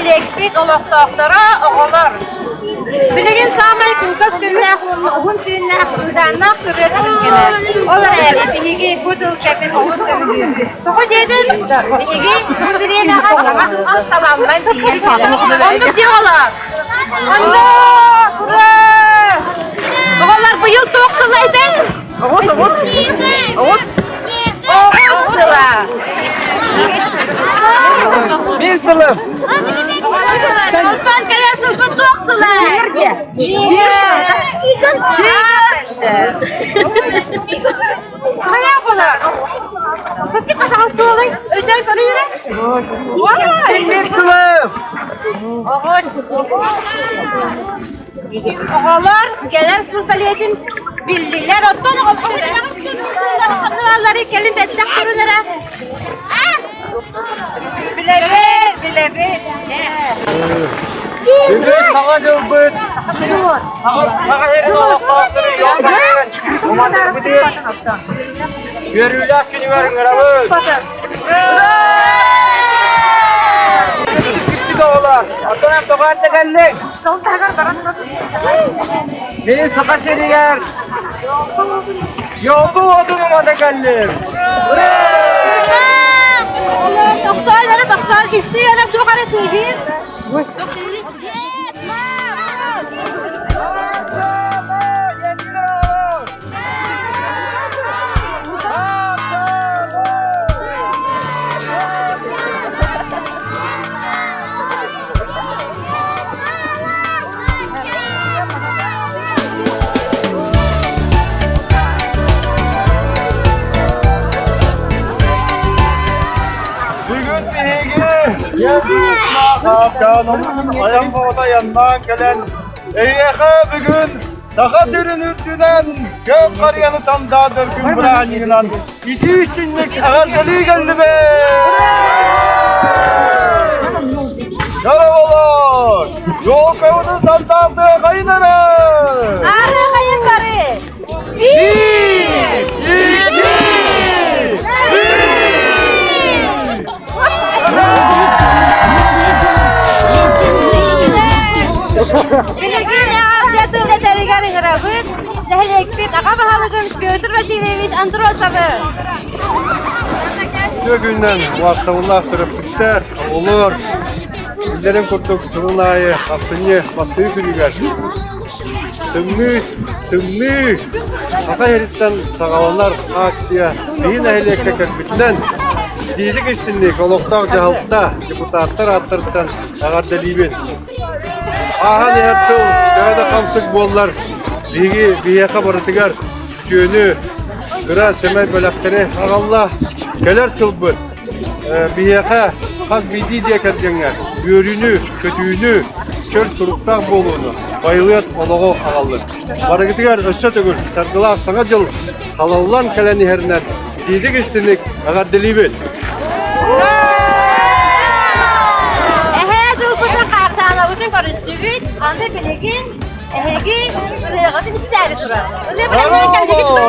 Нэһилиэкпит олохтоохторо, оҕолор! Билигин саамай кылгас күннээх уонна уһун түүннээх ыыдааннаах ырыа түһүлгэнэ. Ол эрээри биһиги бу дьыл кэмин олус сөбүлүүбүт. Тоҕо диэтэр, биһиги бу бириэмэҕэ саҥа дьылбыт салаллан тиийэн кэлэр. Оннук дии оҕолор! Оннук! Ура! Оҕолор быйыл туох сыла этэй? Оҕус, оҕус. Оҕус. Оҕус сыла. Мин сылым. Онтон кэлэр сылбыт туох сыла? Хайа оҕолор? Көппүт атаҕын суолай өйдөөн көрүүрэ. Мин сылым. Оҕус. Оҕолор кэлэр сыл бэлиэтин биллилэр. Оттон оҕолор кэлин бэттэх көрүн эрэ. Билэбит, билэбит. Бүгүн Саҥа дьылбыт Саха сирин олохтоохторун уматарбытын үөрүүлээх күнүгэр ыҥырабыт. Кырдьык оҕолор, оттон эн тоҕо эрдэ кэллиҥ? Мин Саха сиригэр Йолку уотун умата кэллим. Тохтоон эрэ, тохтоон, истии эрэ, суох эрэ тыыһыыр. Бүгүн биһиги айан боҕото айаннаан кэлэн эйиэхэ бүгүн Саха сирин үрдүнэн көп харыйаны сандаатар күн бырааһынньыгынан итии истиҥник эҕэрдэлии кэллибит! Дорооболор! Жолкабытын сандаардыы хайын эрэ! Аары хайын бары! Биир! Икки! Үс! Билигин эҕэрдэ тыл этэригэр ыҥырабыт нэһилиэкпит аҕа баһылыгын Петр Васильевич Андросовы. Үтүө күнүнэн убаастабыллаах төрөппүттэр, оҕолор, биллэрин курдук сылын аайы ахсынньы бастыҥ күнүгэр тымныы тымныы Саха сириттэн саҕаланар акция биһи нэһилиэккэ кэлбитинэн итиитик истинник олохтоох дьаһалта депутаттар ааттарыттан эҕэрдэлиибин. Ааһан иһэр сыл төһө да хамсык буоллар, биһиги биһиэхэ барытыгар үтүөнү, кыра сэмэй бэлэхтэри аҕалла. Кэлэр сылбыт биһиэхэ хас биирдии дьиэ кэргэҥҥэ үөрүүнү, көтүүнү, чөл туруктаах буолууну, байылыат олоҕу аҕаллын. Барыгытыгар өссө төгүл саргылаах Саҥа дьыл халаллан кэлэн иһэринэн итиитик истиник эҕэрдэлиибит! Эһээ дьылбытын Хаарчаанабытын көрүстүбүт, аны билигин эһиги ырыаҕытын истээри турар. Ырыа бэлэмнээн кэллигит дуо?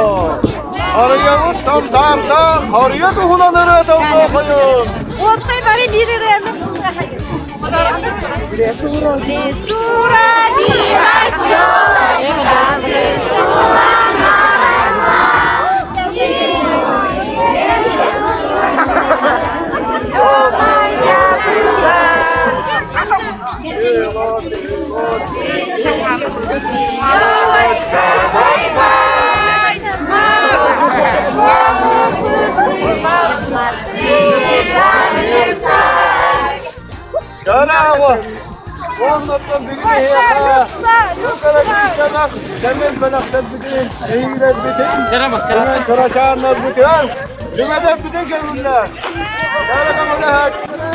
Харыйабыт сандаарда харыйа туһунан ырыа толкуйун! Уопсай бары биир ырыаны Лесу родилась елочка, в лесу она Дорообо! Уоннаттан бүгүн эһиэхэ кырачааннар кэмин бэлэхтэрбитин, эһиилэрбитин, кырачааннарбытын, сүмэдэрбитин көҥүллэр.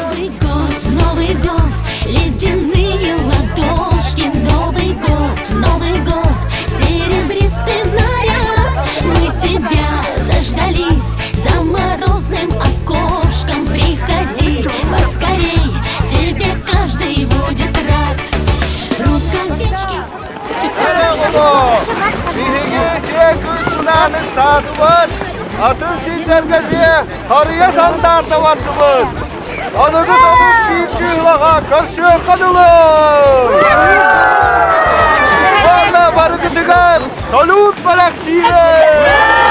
Новый год, Новый год, ледяные ладошки, Новый год, Новый год, серебристый наряд. Мы тебя заждались за морозным окошком. Приходи поскорей, тебе каждый будет рад. Рукавички. Биһиги сиэн кыыллаанын таатыбыт, атын сирдэргэ дьиэ харыйа сандаарда бардыбыт. Аныгы тобус биир кыылаҕа көрсүөххэ дылы! Уонна барыгытыгар салют бэлэхтиибит!